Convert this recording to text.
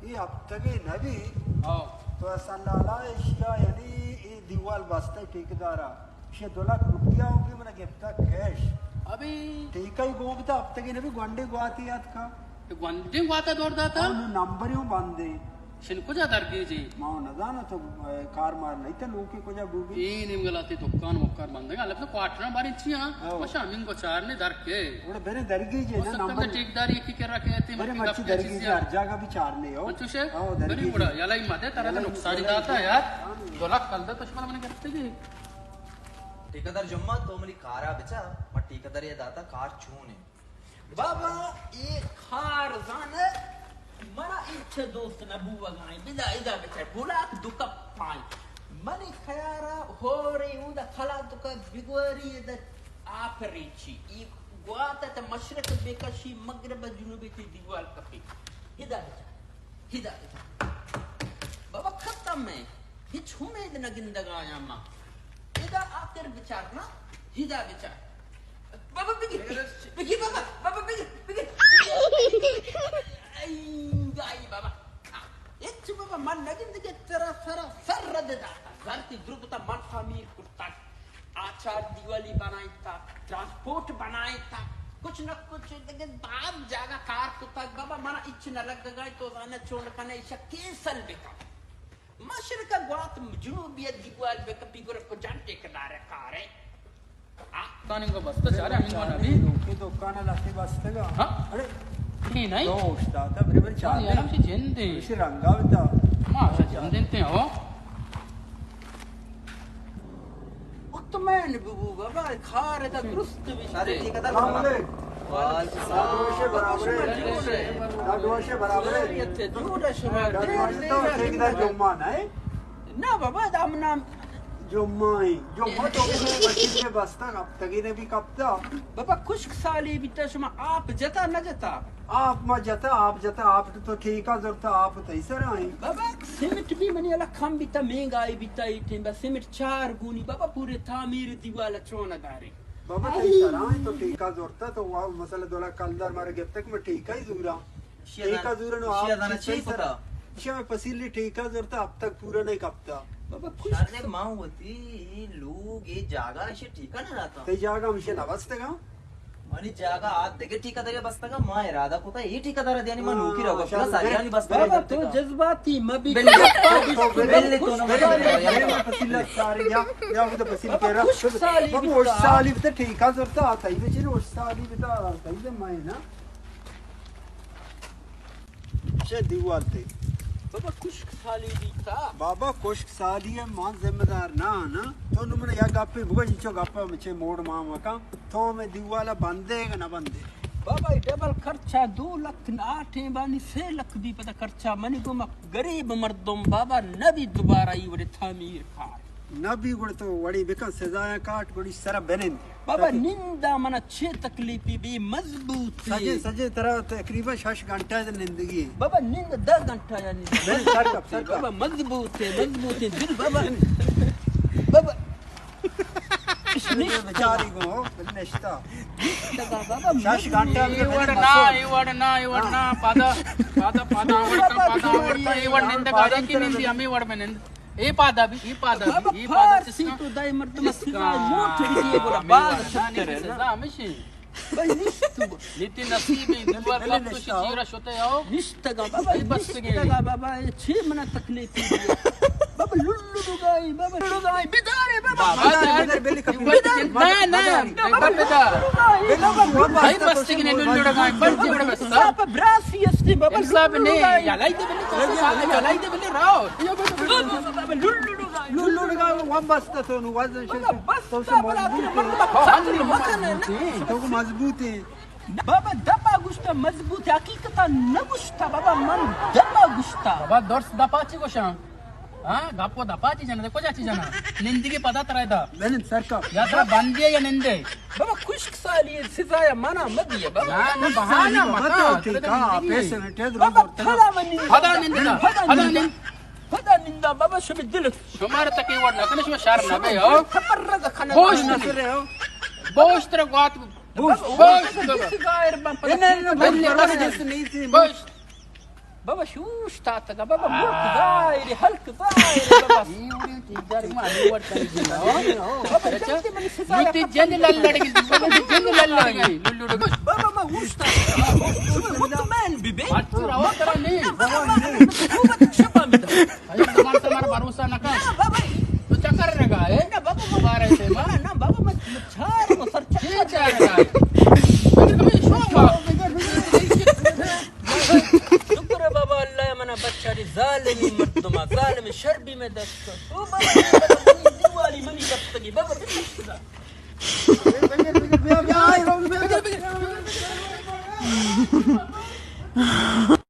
اے ہفتگے نبی۔ ہاں۔ تو حسن لالا اشیا، یعنی اے دیوال بستہ ٹھیکیدارا۔ اشیا دو لکھ روپیہ ہو بھی منا گپتا کیش۔ ابھی ٹھیکہ ہی گون بتا، ہفتگے نبی گونڈے گواتے یاد کا۔ گونڈے گواتا دور داتا؟ ہاں، نو نمبر یوں بندے۔ شن کجا درگیجی؟ ما نزاناں تو، اے، کار مار نہیں تے لوکی کجا بوگی؟ اے نیم گلاتی دکان مکار بندگا، البتہ کوارٹر باری چی ہاں؟ ہاں۔ مشا ہمین کو چارنے در کے۔ اوڑا برے درگیجی نا، نمبر ٹھیکداری کی کر رکھے تھے، برے مچی درگیجی ہر جگہ بھی چارنے ہو۔ اچھا شے؟ ہاں، برے درگیجی۔ بڑا، یلا ہی مدے، ترا تو نقصانی داتا یار۔ دو لاکھ کل دے تو شمال من کرتے گی۔ ٹھیکیدار جمعہ تو منی کارا بچا، ما ٹھیکیدار یہ داتا کار چون ہے۔ بابا، اے کار زانہ، منا ہچ دوست نہ بوگا ایں۔ بدا ادا بچار، گلات دو کپائیں۔ منی خیارا ہورے اودا کلا تو کا بگوری ادا آپ ریچی۔ ای گوات تا مشرق بکشی، مغرب جنوبی تی دیوال کپی۔ ادا بچار، ادا بچار۔ بابا ختم ہے۔ ہچ امید نہ گندگا آیاں ما۔ ادا آخر بچار نا، ادا بچار۔ بابا بگی، بگی بابا، بابا بگی، بگی۔ ای، ای بابا۔ ہچ بابا من نہ گندگے ترا سرا سر رد داتا۔ زرتی دربتا من تعمیر کرتا۔ آچار دیوالی بنائیتا، ٹرانسپورٹ بنائیتا۔ کچھ نہ کچھ دگہ بعد جاگہ کار کتا۔ بابا منا ہچ نہ لگگا، تو زانا چون کنے ایشا کینسل بکن۔ مشرق ء گوات جنوبی ء دیوال بہ کپی گڑا کجام ٹھیکیدار ء کار ء؟ آ۔ تانی گو بستہ چارے ہمین گو نبی۔ لوکی دکان ء لہتے بستگا۔ ہاں۔ اڑے۔ اے نہیں۔ تو استاد ء برے برے چار یار دے۔ ہمشی جند ایں۔ ہمشی رنگا بتا۔ ما ہمشی جند انت ہو۔ مطمئن ببو بابا، کار ادا درست بی۔ سلام علیکم۔ وعلیکم السلام۔ ڈاکٹر وشے برابر ہے۔ ڈاکٹر وشے برابر ہے۔ جوڑ شما۔ ڈاکٹر وشے تو ٹھیکیدار جمعہ نہ ہے؟ نہ بابا، دا ہم نام۔ جمعہ ہی۔ جمعہ تو وکیل کے بستا، ہفتگی نے بھی کپتا۔ بابا، خشک سالی بیتا، شما آپ جتا نہ جتا؟ آپ ما جتا، آپ جتا، آپ تو ٹھیکہ زرتا، آپ تئی سر آئیں۔ بابا، سیمنٹ بھی منی الگ کم بیتا، مہنگائی بیتا، ای ٹیم با سیمنٹ چار گونی، بابا، پورے تعمیر دیوال چون دارے۔ بابا، تئی سر آئیں، تو ٹھیکہ زرتا، تو وا مسئلہ دولا کلدار مارا گپتا کہ میں ٹھیکہ ہی زورا۔ ٹھیکہ زورا نو آپ چی سر؟ شما پسیلی ٹھیکہ زرتا، اب تک پورا نہیں کپتا۔ بابا، خوش شاید ماں ہوتی، ای لوگ، ای جاگہ، اشی ٹھیکہ نہ داتا۔ تئی جاگہ ہمشی نہ بستگا؟ منی جاگہ آ دگہ ٹھیکیدارے بستگا، ما ارادہ کتا اے ٹھیکیدار دیانی، ما نوکی روگا، پورا ساریانی بستگا۔ بابا تو جذباتی مبی۔ بلے تو نہ بلے تو نہ پسیلہ ساری یا یا وہ تو پسیل کرا۔ خوش سالی بابا، خوش سالی بتا ٹھیکہ زرتا آتا ہی بچے، خوش سالی بتا آتا ہی میں نا۔ چہ دیوال تے۔ بابا، خشک سالی بیتا۔ بابا، خشک سالی ء ما ذمہ دار نہ آں نا۔ تو نوں من یک گپے بگوش، انچو گپ ء مچے موڑ ما مکن۔ تو ہمے دیوال ء بندے کہ نہ بندے؟ بابا، اے ڈبل خرچہ دو لکھ، آ ٹیمبانی سے لکھ بی پدا خرچہ۔ منی گوما غریب مردم بابا نہ بی دوبارہ ای وڑے تعمیر کار۔ نہ بی گڑا تو وڑی بکن، سزایاں کاٹ، گڑی سرا بنند۔ بابا، نندا منا چے تکلیفی بی، مضبوط۔ سجے، سجے ترا تقریباً شش گھنٹہ نندگی۔ بابا، نند دہ گھنٹہ یا نند۔ بلے سر کپ، سر کپ۔ بابا، مضبوط ہے، مضبوط ہے دل بابا۔ بابا۔ بیچاری گو، بل نشتا۔ بابا، شش گھنٹہ اے وڑ نا، اے وڑ نا، اے وڑ نا، پادا، پادا، پادا، وڑ کا، پادا، وڑ کا، اے وڑ نند گاڑی کی نندی، ہمیں وڑ میں نند۔ اے پادا بھی، اے پادا بھی، اے پادا فارسی چسکا۔ تو دای مردم چسکا۔ سزا موٹ بھی دیے بولا، باز شتر ہے نا۔ سزا ہمیشہ۔ بھائی نشتو۔ نیتی نصیب ہے، دوبار کب تو شچیرا شتے ہو۔ نشتگا بابا، اے بس نشتگا بابا، اے چھ منا تکلیف ہے۔ بابا لولو لگائی، بابا لولو لگائی، بدارے بابا۔ بابا، بدار، بدار، بلی کپی۔ بدار۔ نہ، نہ، بدار، بدار۔ بابا، بھائی بس کے لولو لگائی، بس کے لولو لگائی۔ بابا، براسی استے بابا، انصاف لولو نہیں، لگائی۔ یلائی دے بلی، یلائی دے بلی، راو۔ لولو لگا وام بستا تو نو وزن شد۔ بابا، بستا تو بلا مضبوط ہے۔ تو مضبوط ہے۔ بابا، دپا گشتا مضبوط ہے، حقیقتا نہ گشتا بابا، من دپا گشتا۔ بابا، درس دپا چی گوشاں؟ ہاں، گپ و دپا چی جنہ، کجا چی جنہ؟ نندگی پدا ترا دا۔ بلن سرکار۔ یا ترا بندے یا نندے؟ بابا، خشک سالی سزا یا منا مدی بابا۔ نہ، نہ، بہانہ متا، ٹھیک ہے، پیسے نٹے بابا، پدا منی۔ پدا نندگا، پدا نندگا۔ پدا نندا بابا، شمی دل۔ شمار تکی وڑ نہ کنے، شما شر نہ بے ہو۔ خبر رد کھنا۔ بوش نہ سرے ہو۔ بوش ترا گوات۔ Bush, Bush. بوش۔ بلے بس جس نہیں تھی۔ بوش۔ بابا شوش تاتگا، بابا ملک ظاہر، ہلک ظاہر، بابا۔ اے وڑیں ٹھیکدار ما ہمے وڑ کر دیا۔ بابا جلدی منی سزا نو تی جند لل لڑگی، بابا تی جند لل لڑگی، لل لڑگی۔ بابا ما اوشتا۔ مطمئن بی بے۔ اچھا، راو ترا نہیں۔ بابا ما شپا میدا۔ اے زبان سے ہمارا بھروسہ نہ کر۔ نہ بابا۔ تو چکر رگا ہے؟ نہ بابا ما دوبارہ سے ما۔ نہ بابا ما چار ما سر چکر۔ چار رگا ہے؟ شکر ہے بابا، اللہ منا بچاری ظالمی مردما، ظالم شربی میں دست کن۔ او بابا، منی دیوالی منی کپتگی، بابا، بسم اللہ۔